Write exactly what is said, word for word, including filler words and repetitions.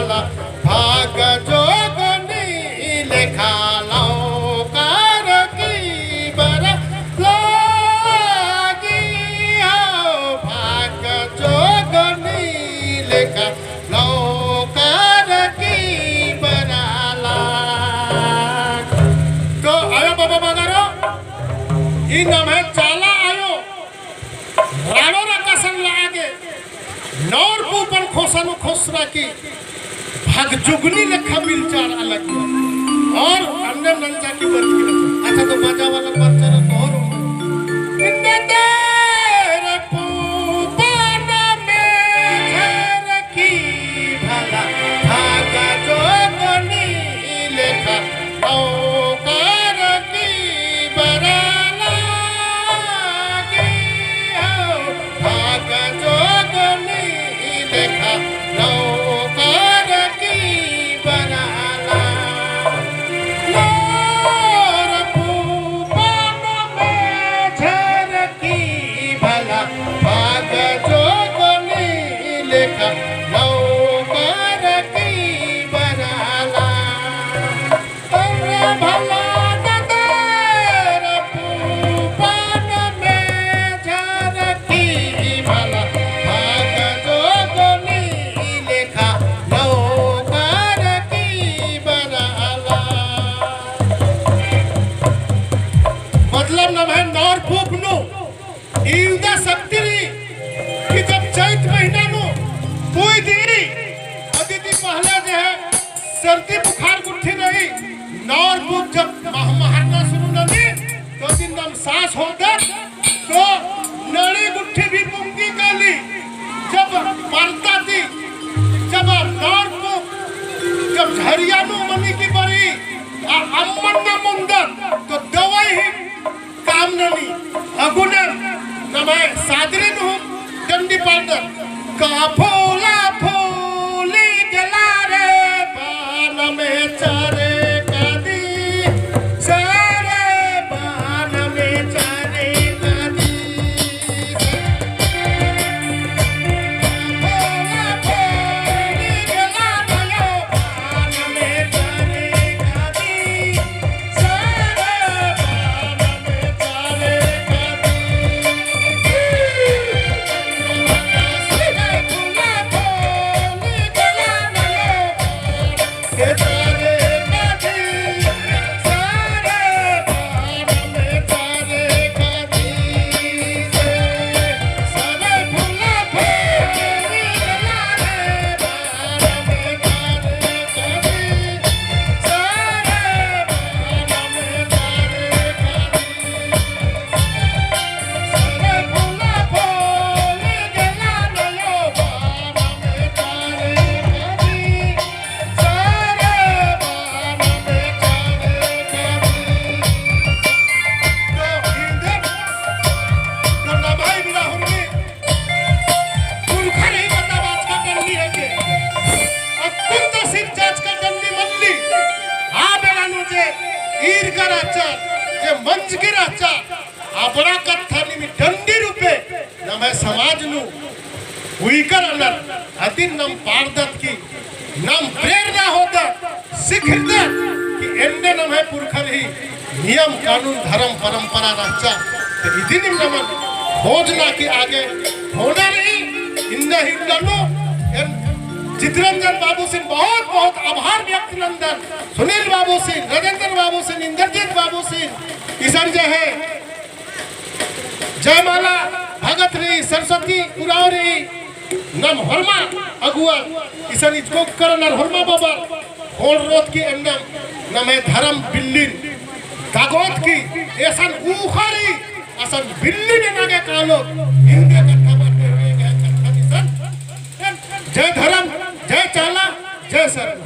भाग जोगनी लेखा लौकर की बरआ लागी हो, भाग जोगनी लेखा लौकर की बरआ लागी। तो आयो बाबा बगरो, ई नम्है चाला आयो, राड़ो रकासन लागे, नौर पूपन खोसन खोसरा की, भाग जुगनी लेखा बिलचार अलग। और अन्ने नंजा की बरचकी। अच्छा, तो बाजा वाला बरचा तो और। इन्ने तेरे पूपन में झर की भला, भाग जोगनी लेखा लौकर की बरआ लागी हो, भाग जोगनी लेखा लौकर की बरआ लागी। नौर पूपन में झर की भला, भाग जोगनी लेखा लौकर की बरआ लागी। अरे भला नंदर पूपन में झर की भला, भाग जोगनी लेखा लौकर की बरआ लागी। मतलब नम्है नौर पूप नू इवंदा शक्ति रई कि जब चैत महीना नू पुई दिई, अदी ती पहले जे है सर्दी बुखार गुट्ठी रई, नौर पूप जब मह-, महरना शुरू ननी, तो दिन नम साँस होदत, तो नड़ी गुट्ठी भी पुंगी काली, जब परता ती, जब नौर पूप, जब झरिया नू मनी की बरई, आ अम्मन नम ओन्दत, तो दवाई ही काम ननी। अगुने नम्है सादरी नू डंडी पाड़दत। का फूला फूली गेला रे बान में चारे कादी, चारे बान में चारे कादी। पुरखर ही बताबाचका डंडी है के। अक्कुन तो सिर चाचका डंडी मल्ली। आ बेड़ा नू जे ईरका रहचा, जे मंजकी रहचा, अबड़ा कत्था निम डंडी रूपे नम्है समाज नू उइकर अनर अदिन नम पाड़दत की नम प्रेरणा होदत, सिखिरदत कि एन्ने नम्है पुरखर ही नियम कानून धर्म परंपरा रहचा। तो इदिन नमन खोजना की आगे होना रई। इन्ना ही ननू एन चितरंजन बाबूसिन बहुत बहुत आभार व्यक्त नन्दन, सुनील बाबूसिन, राजेंद्र बाबूसिन, इंद्रजीत बाबूसिन, इसन जे है जयमाला भगत रई, सरस्वती उराँव रई, नम होरमा अगुवर, इसन इजगो करनर होरमा बबर, होल रोत की एन्नम, नम्है धरम बिल्लिन दागोत की, एसन ऊखा रई, असन बिल्लिन एन्ना गे कालोत, इवंदे कत्था बरते हुए गए कत्था निसन। जय धरम, जय चाला, जय सरना।